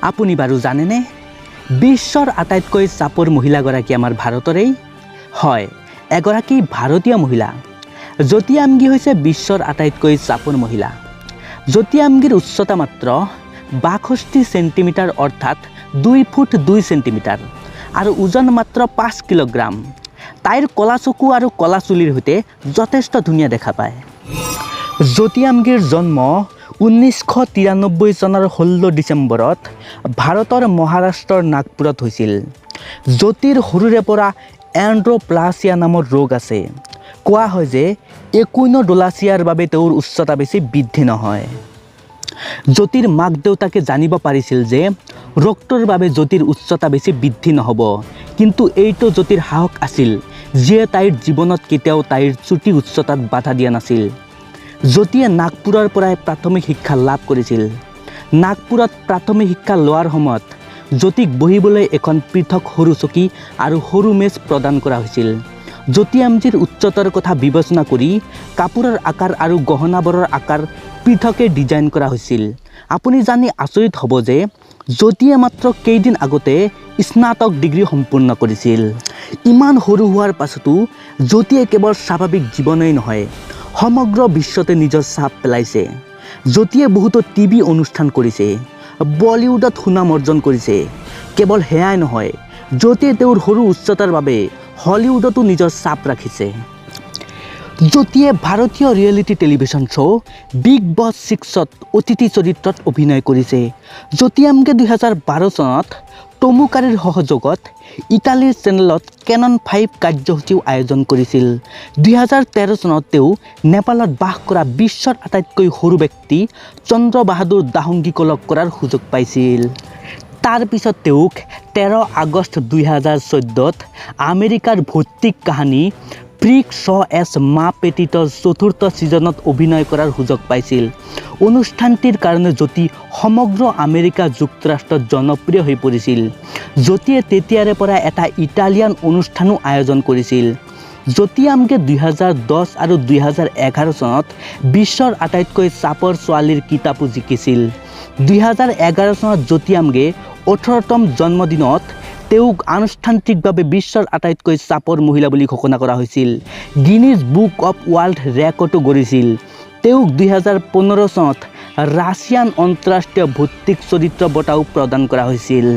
আপুনি বাৰু জানেনে, বিশ্বৰ আটাইতকৈ চাপৰ মহিলাগৰাকী আমাৰ ভাৰতৰেই হয়? এগৰাকী ভাৰতীয় মহিলা জ্যোতি আমগি হৈছে বিশ্বৰ আটাইতকৈ চাপৰ মহিলা। জ্যোতি আমগিৰ উচ্চতা মাত্ৰ 62 চেণ্টিমিটাৰ, অৰ্থাৎ 2 ফুট 2 চেণ্টিমিটাৰ আৰু ওজন মাত্ৰ 5 কিলোগ্ৰাম। তাইৰ ক'লা চকু আৰু ক'লা চুলিৰ সৈতে যথেষ্ট ধুনীয়া দেখা পায়। জ্যোতি আমগিৰ জন্ম 1993 চনৰ 16 ডিচেম্বৰত ভাৰতৰ মহাৰাষ্ট্ৰৰ নাগপুৰত হৈছিল। জ্যোতিৰ সৰুৰে পৰা এণ্ড্ৰপ্লাছিয়া নামৰ ৰোগ আছে। কোৱা হয় যে একুইনোডোলাছিয়াৰ বাবে তেওঁৰ উচ্চতা বেছি বৃদ্ধি নহয়। জ্যোতিৰ মাক দেউতাকে জানিব পাৰিছিল যে ৰোগটোৰ বাবে জ্যোতিৰ উচ্চতা বেছি বৃদ্ধি নহ'ব। কিন্তু এইটো জ্যোতিৰ সাহস আছিল, যিয়ে তাইৰ জীৱনত কেতিয়াও তাইৰ চুটি উচ্চতাত বাধা দিয়া নাছিল। জ্যোতিয়ে নাগপুৰৰ পৰাই প্ৰাথমিক শিক্ষা লাভ কৰিছিল। নাগপুৰত প্ৰাথমিক শিক্ষা লোৱাৰ সময়ত জ্যোতিক বহিবলৈ এখন পৃথক সৰু চকী আৰু সৰু মেজ প্ৰদান কৰা হৈছিল। জ্যোতি আমজিৰ উচ্চতাৰ কথা বিবেচনা কৰি কাপোৰৰ আকাৰ আৰু গহনাবোৰৰ আকাৰ পৃথকে ডিজাইন কৰা হৈছিল। আপুনি জানি আচৰিত হ'ব যে জ্যোতিয়ে মাত্ৰ কেইদিন আগতে স্নাতক ডিগ্ৰী সম্পূৰ্ণ কৰিছিল। ইমান সৰু হোৱাৰ পাছতো জ্যোতিয়ে কেৱল স্বাভাৱিক জীৱনেই নহয়, সমগ্ৰ বিশ্বতে নিজৰ ছাপ পেলাইছে। জ্যোতিয়ে বহুতো টিভি অনুষ্ঠান কৰিছে, বলিউডত সুনাম অৰ্জন কৰিছে। কেৱল সেয়াই নহয়, জ্যোতিয়ে তেওঁৰ সৰু উচ্চতাৰ বাবে হলিউডতো নিজৰ ছাপ ৰাখিছে। জ্যোতিয়ে ভাৰতীয় ৰিয়েলিটি টেলিভিছন শ্ব' বিগ বছ 6ত অতিথি চৰিত্ৰত অভিনয় কৰিছে। জ্যোতি আমগে 2012 চনত টমুকাৰীৰ সহযোগত ইটালীৰ চেনেলত কেনন 5 কাৰ্যসূচীও আয়োজন কৰিছিল। 2013 চনত তেওঁ নেপালত বাস কৰা বিশ্বৰ আটাইতকৈ সৰু ব্যক্তি চন্দ্ৰ বাহাদুৰ দাহংগীকো লগ কৰাৰ সুযোগ পাইছিল। তাৰপিছত তেওঁক 13 আগষ্ট 2014ত আমেৰিকাৰ ভৌতিক কাহিনী ফ্ৰিক শ্ব' এছ মা পেটিটৰ চতুৰ্থ ছিজনত অভিনয় কৰাৰ সুযোগ পাইছিল। অনুষ্ঠানটিৰ কাৰণে জ্যোতি সমগ্ৰ আমেৰিকা যুক্তৰাষ্ট্ৰত জনপ্ৰিয় হৈ পৰিছিল। জ্যোতিয়ে তেতিয়াৰে পৰা এটা ইটালিয়ান অনুষ্ঠানো আয়োজন কৰিছিল। জ্যোতি আমগে 2010 আৰু 2011 চনত বিশ্বৰ আটাইতকৈ চাপৰ ছোৱালীৰ খিতাপো জিকিছিল। 2011 চনত জ্যোতি আমগে 18তম জন্মদিনত তেওঁক আনুষ্ঠানিকভাৱে বিশ্বৰ আটাইতকৈ চাপৰ মহিলা বুলি ঘোষণা কৰা হৈছিল। গিনিজ বুক অফ ৱৰ্ল্ড ৰেকৰ্ডো গঢ়িছিল। তেওঁক 2015 চনত ৰাছিয়ান আন্তঃৰাষ্ট্ৰীয় ভৌতিক চৰিত্ৰ বঁটাও প্ৰদান কৰা হৈছিল।